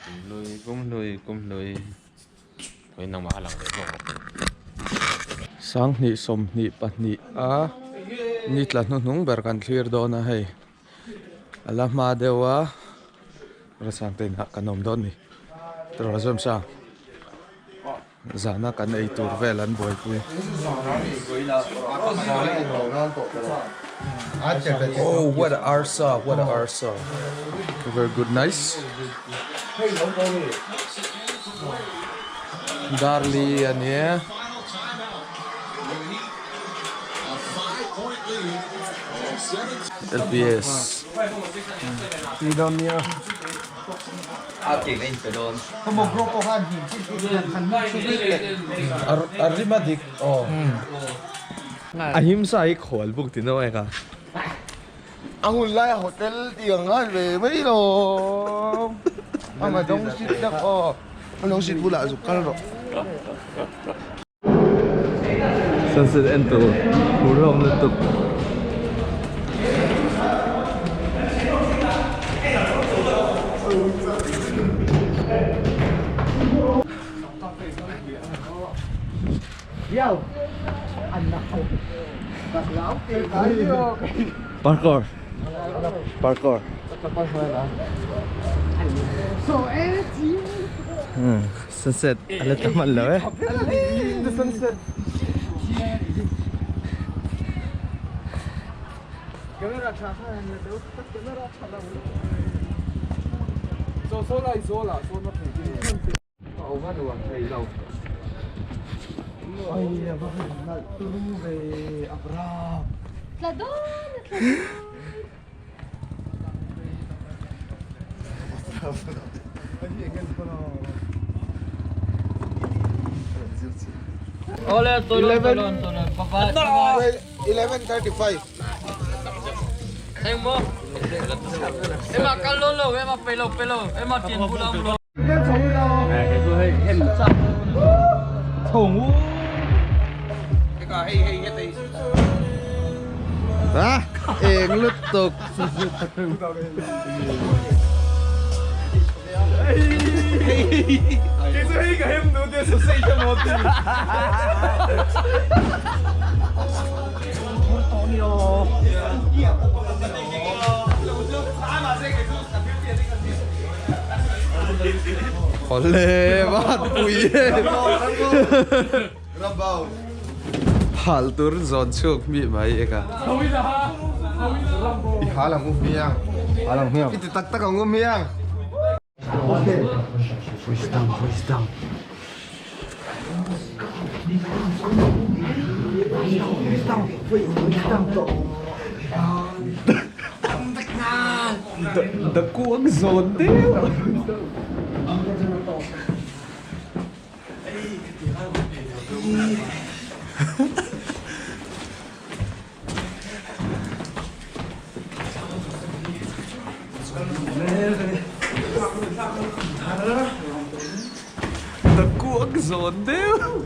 Kumhlui kumhlui kumhlui Ui nangmah a lang leh bawk ang. Sanghnih 22 a ni tla hnuhnung ber kan thlir dawn a hei a la hma deuh a Rasangte inah kan awm dawn a ni Rawzawmsang. Zana kan ei tur vel an buaipui. Oh what a arsa what a arsa very good nice Darli a nia. LPS. A rim a dik aw. A him sa hi khual buk ti no eka. A hun lai a hotel tih ang ngai ve mai lo. A ma dawng sit tak aw. A dawng sit bulah zuk kal rawh. Sunset en tur phur hlawm lutuk. Parkour Parkour Sunset a la tam lo e. The sunset. Camera tha kha han la deuh tak camera tha lo. So so lai zo la so na thei tin. A awm a nuam thei lo. Ai a va han nalh turu ve a brap. Tla dawn a tla dawn. 11:35. A eng lutuk. Awle van pui e. Hal tur zawn chhuak mi mai eka. I hal ang u hmiang. Hal ang hmiang. I ti tak tak ang u hmiang. Voice down, voice down. Da kuang zawn deuh. Da kuang zawn deuh.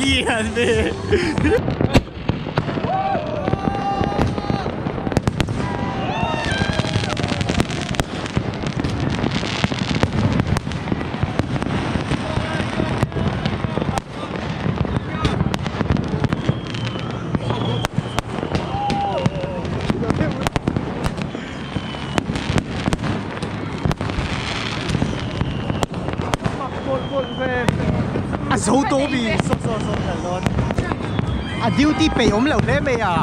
Lian ve. A zo tawh mi saw saw saw kal dawn a duty peih awm lo hle mai a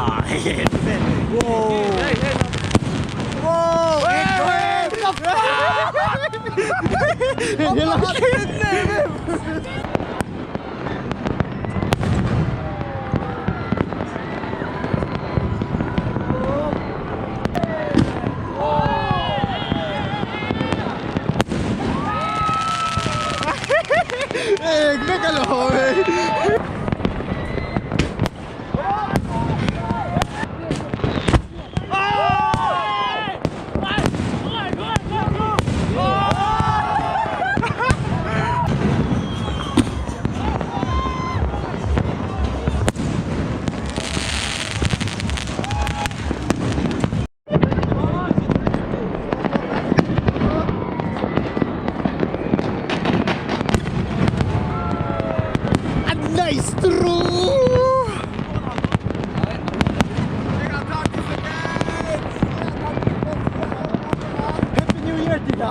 Nice through! Happy New Year tih a.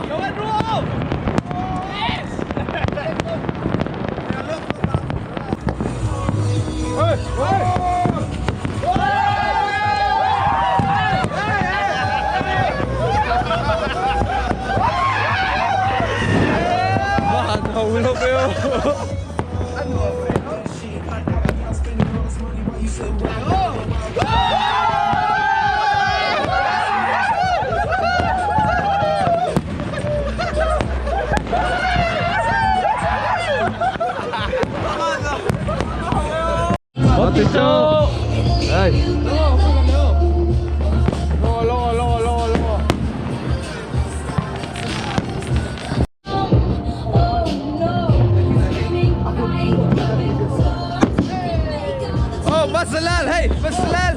Oh, Masalal, hey, Masalal.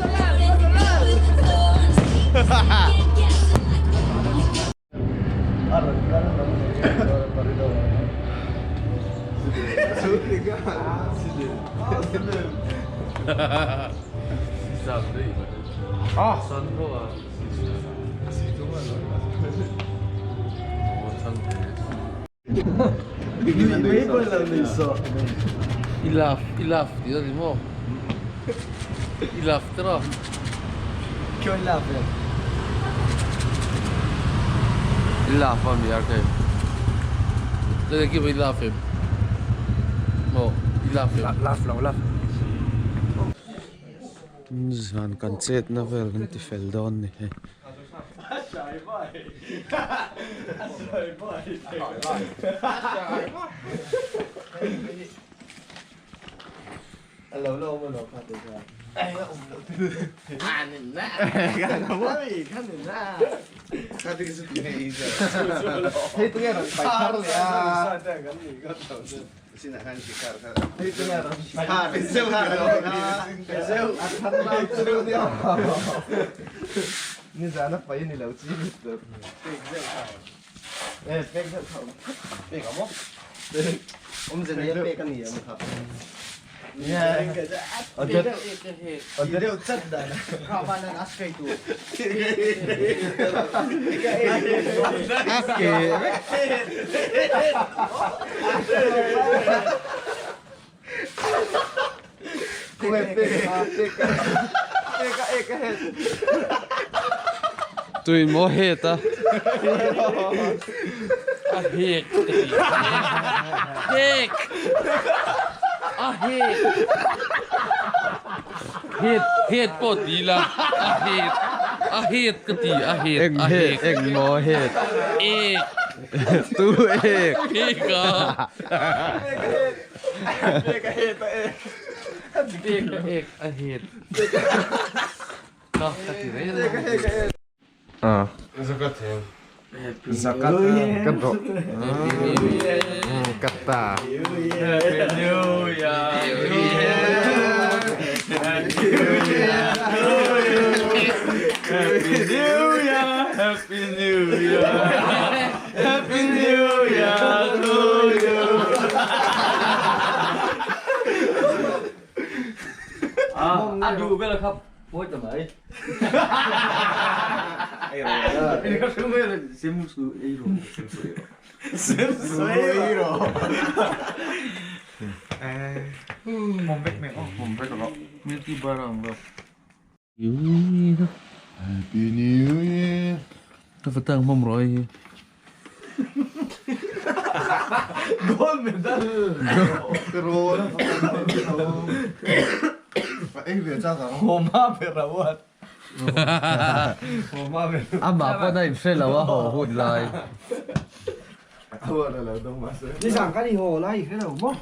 I laugh, i laugh tih a ni maw? I laugh te rawh. Kyo i laugh em? I laugh a mi a kei. Tene ki i laugh em? Maw i laugh em? Laugh lo laugh. Zan kan chetna vel kan ti fel dawn ni hei. Tui maw het a. A hek ka ti. Hek! A hek! Het, het pawh ti ila. A het, a het ka ti, a het, a hek. Eng maw het? Ek. Tu ek. Ek a. Ek a het a ek. Ek a ek a het. Ka ka ti reng. Ah. Zakat kat rawh. Kat ta. A duh vel kha pawi ta mai. Milky bar ang ro. Happy New Year. Ka fatang mom roi hi. Pero Ei ve chak ang. Amah pawn a inhre lo a haw hun lai. Ni zan kan i haw lai i hre lo maw?